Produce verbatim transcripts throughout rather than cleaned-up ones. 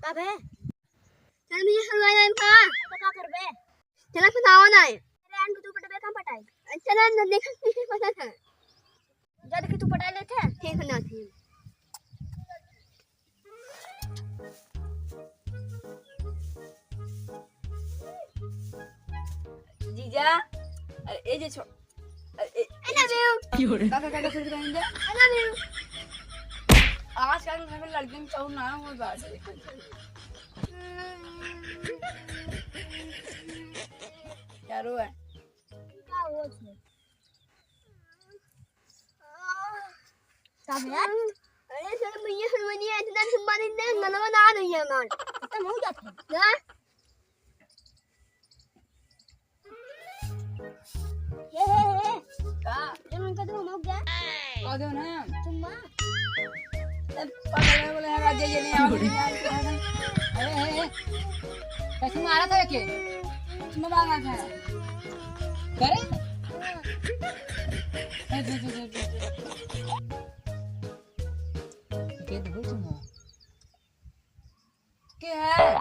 अबे। चल, मुझे हलवाई लाइन खा। तो का करबे? चला, फिर आवा ना है। अरे, आन के तू पटबे, कहाँ पटाई? अच्छा, ना, ना, देखा, नहीं पता था। जा, देखी, तू पटा लेते हैं। ठीक है, ना, ठीक। जीजा, अरे, ए जे छो-, अरे, ए, I love you। का, का, का, का, का, का, I love you। आजकल घर में लड़कियों में चाउर ना हो बात है। क्या रो है? का हो छे? का भैया? अरे सर, भैया, हनुमानिया इतना लंबा दिन दे, गलवा ना रही है हमार। खत्म हो जाता है। ना? हे, हे, हे। का? ये मन का तो हम हो गया। कह दो ना। चुम्मा। ए, पागल है, बोले, "हाँ, जे, जे नहीं आओ, जे नहीं आओ।" अरे, हे, हे। कैसे मारा था के? चुम्मा मांगा था। करे? ए, दे, दे, दे, दे, दे। दे दो चुम्मा। के है?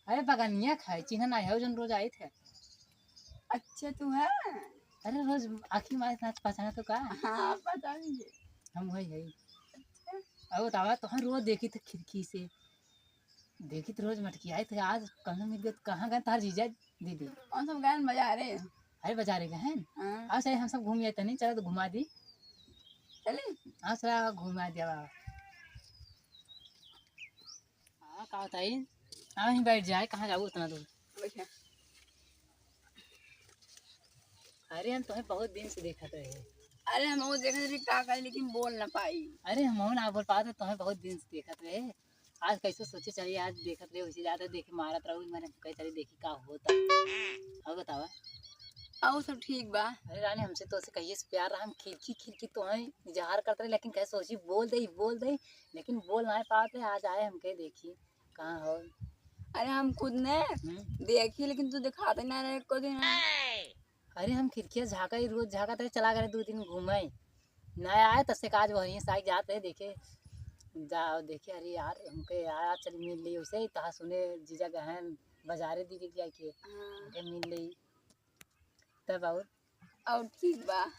अरे बगनिया खाए, चिन्ह ना है, जौन रोज आए थे। अच्छा, तू है? अरे रोज आँखी मारे नाच पहचाना तो का? हाँ, पहचान गए। हम वही है। अच्छा। अब बतावा, तोहर रोज देखी थे खिड़की से, देखी तो रोज मटकी आए थे, आज कहाँ मिल गए, कहाँ गए तार जीजा दीदी? कौन सा गए बाजारे? अरे बाजारे गए हैं? हाँ। आओ, चले हम सब घूम आए तनी, चलो तो घुमा दी। चले? हाँ, चला घुमा दिया बाबा। हाँ, का बताई? हाँ, वहीं बैठ जाए, कहाँ जाऊ उतना दूर? बैठा। अरे, हम तोहे बहुत दिन से देखत रहे। अरे, हम वो देखत रहे, का करे, लेकिन बोल ना पाई। अरे, हम ना बोल पाते, तोहे बहुत दिन से देखत रहे। आज कैसे सोचे चली, आज देखत रहे, उसे ज्यादा देखे मारत रहू, मैंने कही चली देखी का होता। अब बतावा। और सब ठीक बा। अरे रानी, हमसे तो ऐसे कहिए से प्यार रहा, हम खिड़की खिड़की तोहे इजहार करत रहे, लेकिन कहे सोची बोल दे, बोल दे, लेकिन बोल ना पाते। आज आए हमके देखी कहाँ हो। अरे हम खुद ने हम्म। देखी, लेकिन तू दिखाते ना रहे एको दिन। अरे हम खिड़किया झाँका ही, रोज झाँका तो चला गए दो दिन घूमे, ना आए तब से काज वहीं से आके जाते देखे, जा देखे, अरे यार हमके यार चल मिल ली उसे, तहा सुने जीजा गहन बाजारे दी के जाके हाँ। हमके मिल ली। तब और? और ठीक बा,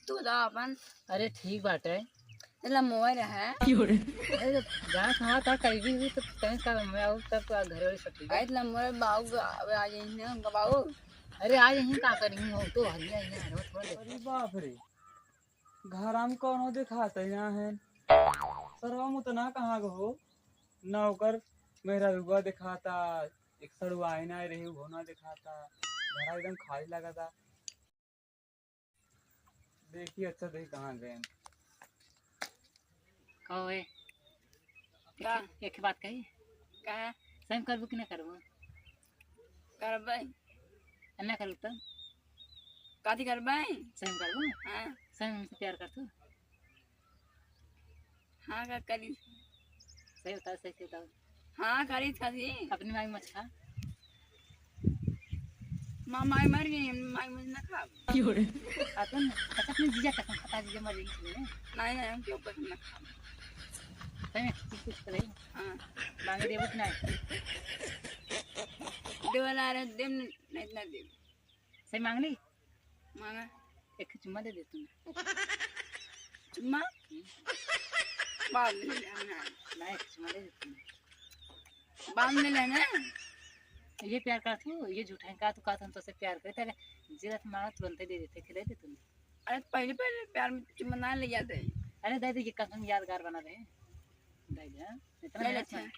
तू बताओ अपन। अरे ठीक बाटे। तेला मोए रहे। अरे जब जात हाँ था करीबी हुई तो तैं का मैं और तब का घर वाली सब ठीक है। अरे तेला मोए बाऊ आ, आ जाइने उनका बाऊ। अरे आ जाइने का करी हो तो हरिया ही है, थोड़ा देख। अरे बाप रे, घर हम कौनो दिखाते यहाँ है। सरवा मुतना कहाँ गो हो? ना ओकर मेहरारुआ दिखाता, एक सड़ुआइन आए रही, उहो ना दिखाता। घर एकदम खाली लगा था। देखी, अच्छा देखी, कहाँ गए? कहो ए। का? एक, एक बात कही। का? सही में करबू कि ना करबू? करबै। आ ना करबू तब? काथी करबै? सही में करबू? हाँ। सही में हमसे प्यार करतू? हाँ, का करी? सही बताओ, सही से बताओ। हाँ, करी था जी। अपनी माई मत खा। माँ, माई मर गई, हम माई मत ना खाब। क्यों रे? अपन, अच्छा, अपने जीजा कसम खाता, जीजा मर गई इसलिए। नहीं, नहीं, हम क्यों कसम ना खाब। सही में, कुछ, कुछ करे। हाँ। मांगे देबो कि नहीं? देवला रे, देम नहीं, नहीं, नहीं देम। सही मांग ली? मांगा। एक चुम्मा दे दे तू। चुम्मा? हम्म। बाद में ले लेना। ना, एक चुम्मा दे दे तू। बाद में लेना। ये प्यार करत हूँ, ये झूठा है का, तू का हम तोसे प्यार करे, तेरे जिरत मारा तुरंत दे देते, खिला दे तू। अरे पहले, पहले प्यार में चुम्मा ना ले जाते। अरे दे दे, ये कसम यादगार बना रहे। दे दे, हाँ? इतना ले मेहनत लेते ना। हैं।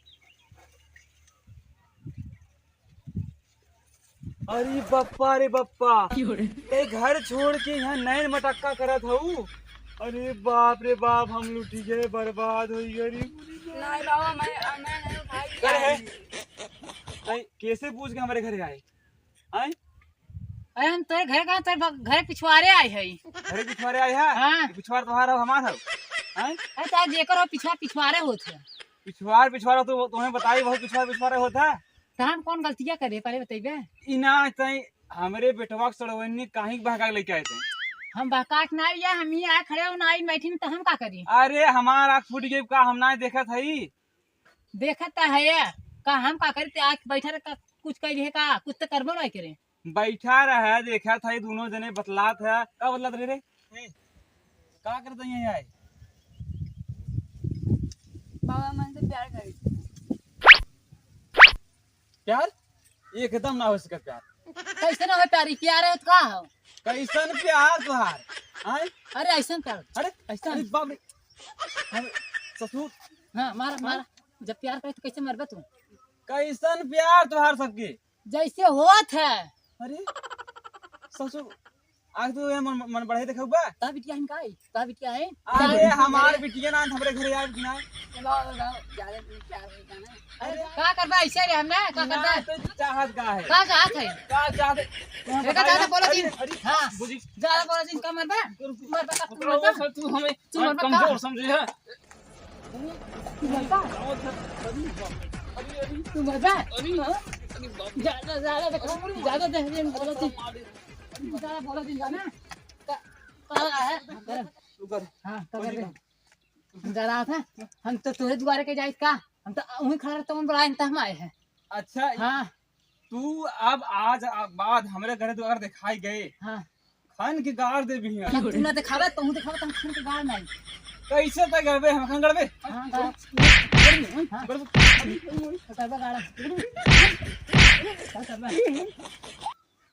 अरे बप्पा रे बप्पा, क्यों रे? ते घर छोड़ के यहाँ नैन मटक्का करत हऊ? अरे बाप रे बाप, हम लुटी गए, बर्बाद हो गए। अरे नहीं बाबा, मैं, मैं नहीं उठाई। करे है? नहीं, कैसे पूछ के हमारे घर आए? आए? अरे हम तोरे घर का, तोरे ब-, घर पिछवाड़े आए हई। घर पिछवाड़े आए है? हाँ। ये पिछवाड़ तुम्हारा हो, हमारा हो? आए? अरे तो आज जेकर हो पिछवाड़, पिछवाड़े होत है। पिछवाड़, पिछवाड़ तो तुम्हें बताई, बहुत पिछवाड़, पिछवाड़े होता है। त हम कौन गलतिया करे, पहले बतइबे? ई ना, तई हमरे बेटवा के सड़वन्नी काहे के बहका के लेके आए थे? हम बहका के ना आइया, हम ही आए खड़े हो ना आई बैठी, त हम का करी? अरे, हमार आँख फूट गई का, हम ना देखत हई? देखत त है ये, का हम का करी, ते आके बैठा रहे, का कुछ कह रहे का, कुछ तो करबो नहीं करे। बैठा रहे, देखा था ये दोनों जने बतलात है। का बतलात रहे रे? ए, का करत है यहाँ आए? बाबा मन से प्यार करी। प्यार? एकदम ना हो सके प्यार। कैसे ना हो प्यार? ई प्यार है तो का हो? कैसन प्यार तुहार? आय? अरे ऐसन प्यार। अरे, ऐसन। अरे बाप रे। अरे ससुर। हाँ, मारा, हाँ? मारा। जब प्यार करे तो कैसे मरबे तू? कैसन प्यार तुहार सबके? जैसे होत है। अरे ससुर, आज तो ये मन, मन बढ़ाई देखा हुआ। ता बिटिया हिन का है? ता बिटिया है? अरे हमार बिटिया ना हमरे घरे आए कि ना? चलो, चलो, ज्यादा दिन प्यार नहीं करना। अरे का करबा ऐसे रे हमने? का करबा? ना तो चाहत का है? का चाहत है? का चाहत है? देखा ज्यादा बोला अरे, दिन। अरे, हाँ। बुझी। ज्यादा बोला दिन का मरबा? मरबा का तू मरबा? सर, तू हमें तू मरबा का? कमजोर समझे है। तू मरबा? अरे, अरे। तू मरबा? अरे, हाँ? अरे, बाप रे। ज्यादा, ज्यादा देखा, ज्यादा देख रहे हैं, बोला दिन। ज्यादा बोला दिन जाना। का, का है? तू कर। हाँ, तो कर दे। हम जरा था, हम तो तोरे दुआरे के जाइत का, हम तो वहीं खड़ा रहता हूँ, बुलाए त हम आए हैं। अच्छा, हाँ। तू अब आज आ-, बाद हमरे घरे तू अगर दिखाई गए, हाँ। खन के गाड़ दे बिहिया। जब तू ना दिखावे, तो हूँ दिखावे, तो हम खन के गाड़ नहीं। कैसे तय करबे, हम खन गड़बे? हाँ, गाड़। हाँ। गड़बे। तो करबे गाड़ा। तो करबे।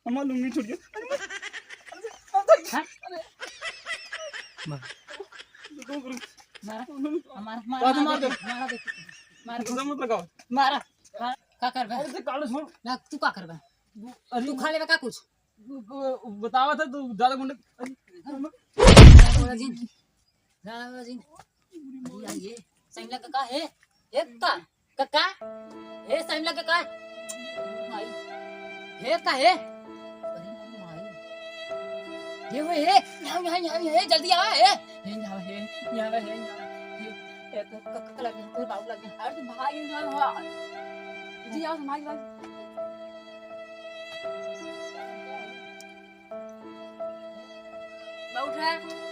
हमार लुंगी छूट गया। अरे, अरे, अरे, हाँ? अरे। मार। रुक, रुक। मारा, मारा, मारा, बाजू मार दे। मारा दे, मारा दे। गुस्सा मत लगाओ। मारा। हाँ, का करबा? अरे, ते काले छोड़। ना, तू का करबा? अरे। तू खा लेबा का कुछ? ब-, ब-, बतावा था, तू ज्यादा गुंडे। अरे। बोला जी। राम जी। अरे यार, ये सैमला काका है? ए काका, काका, ए सैमला काका। माई। हे का है? अरे माई। ये वो है, यहाँ, यहाँ, यहाँ, यहाँ, जल्दी आ, ए। हे यहाँ, हे, यहाँ, हे, यहाँ, हे। ए तो काका लगे, तो बाबू लगे। अरे तो भाई ना हुआ। जी आओ, हमारी बात। बाबू उठा।